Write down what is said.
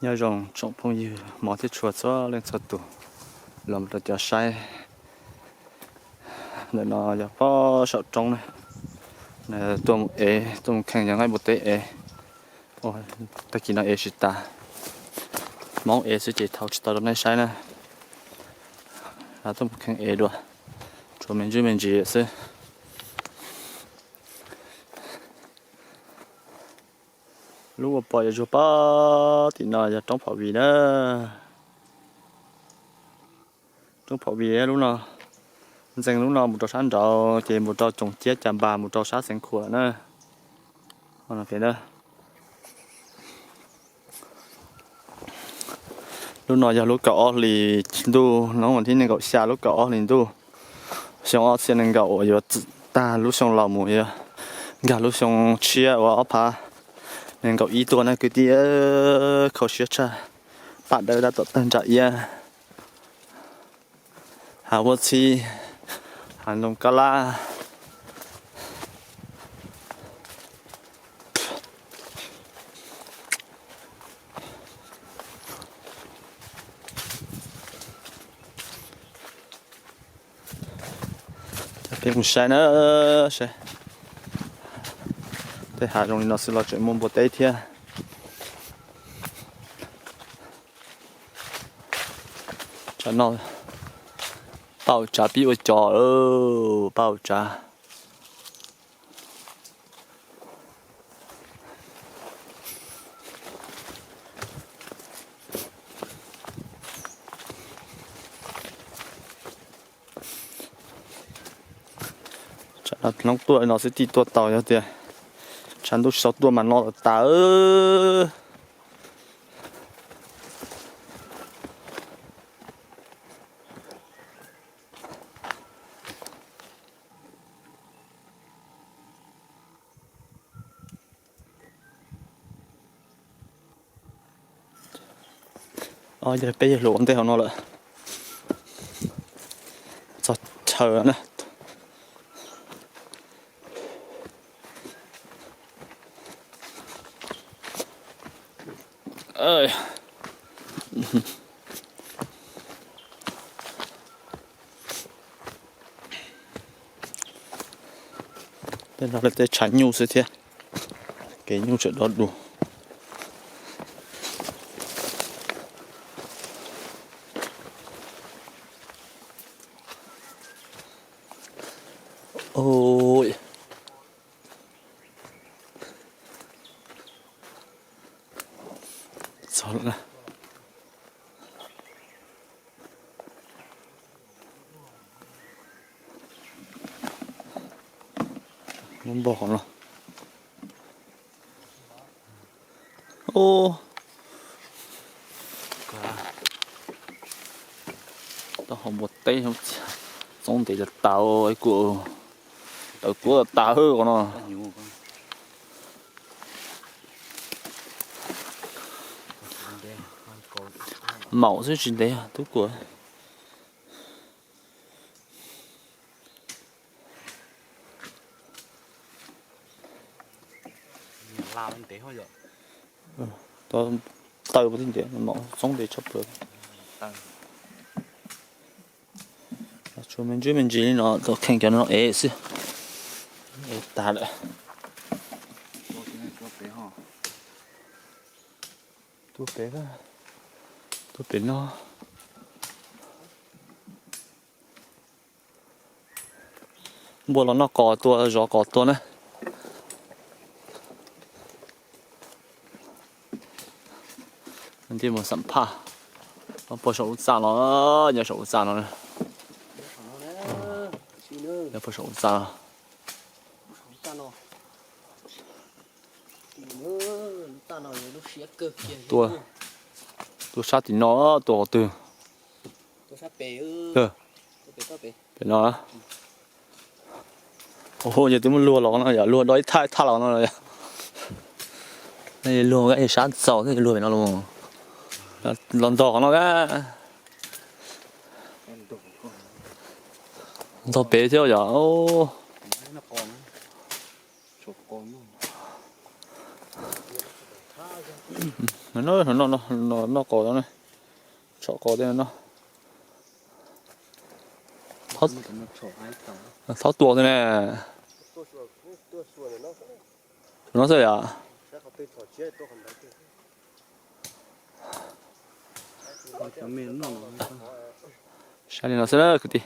Nyob zoo tsoom phooj ywg hmov thiab tshua txhua leej txhua tus los mus rau cov saib. Ntawm no yog pob saum roob na, tuaj mus ev, tuaj mus kheej yog nqaij npua teb ev. Tag kis no ev tsis tas, hmoob ev xwb ces thaum tsis tau rau nej saib na. Tuaj mus kheej ev dua, tsuas me ntsis me ntsis xwb. Lub uas pom yuav zuag pob tim no yog roob Phom Vim na. Roob Phom Vim lub no, ntxees lub no mus rau sab nraud ces mus rau Coom Ciab Cas Npas mus rau sab Xeev Khuam na. Lub no yog lub kaum ob hlis ntuj, hnub vas thib nees nkaum xya lub kaum ob hlis ntuj, xyoo ob txhiab nees nkaum uas yuav tag lub xyoo laus mus yuav nkag lub xyoo tshiab uas ob phav nees nkaum ib tuaj na kwv tij. Kho siab tshaj, paj dawb dab tom tawg ntsaj iab, hav vuab txhib, hav ntoo kab lab. Peb mus saib na, saib tej hav zoo li no xwb los tseem muaj npua teb thiab. Tsam no paj ua tsav pib ua cos, paj ua tsav. Tsam no hloov tuaj no xwb tij tuaj tau, yog tias tshav ntuj tsis tau tuaj mas no tas. Yog peb yawg hluas ua ntej hauv no lawm. Txog chaw na. Tej no lawv tej tshav nyuj xwb thiab, kev nyuj tseem dog du. Txog lawm. Lub npog qhov no. Taub hau npua teb, txob ntev tas tas, kuv tawv tuab tas qhov no. Maum xwb tsis ntev tub kuam. Taw tib ntiam no txob ntev tshaj plaws. Tsuas me ntsis me ntsis li no tau kheej cov no ev xwb. Ev tag lawm. Tuaj pem, tuaj pem no. Npua los noj qos tua, zov qos tua na. Ntij mus xam phaj, puag saum lub txaj no, nyob saum lub txaj no, nyob puag saum lub txaj no. Tua, tua sab tim no, tua qhov twg? Pem no. Yog twb muab luag los no yog luag do ib thaj ib thaj los no. Luag sab txaus thiaj luag pem no los. Los ntog qhov no a. Ntog pem thiab yom. Noj, noj, noj, noj qos no ne. Tshom qos tej no. Txhob tua tej ne. No xwb yom. Saib li no xwb na kwv tij.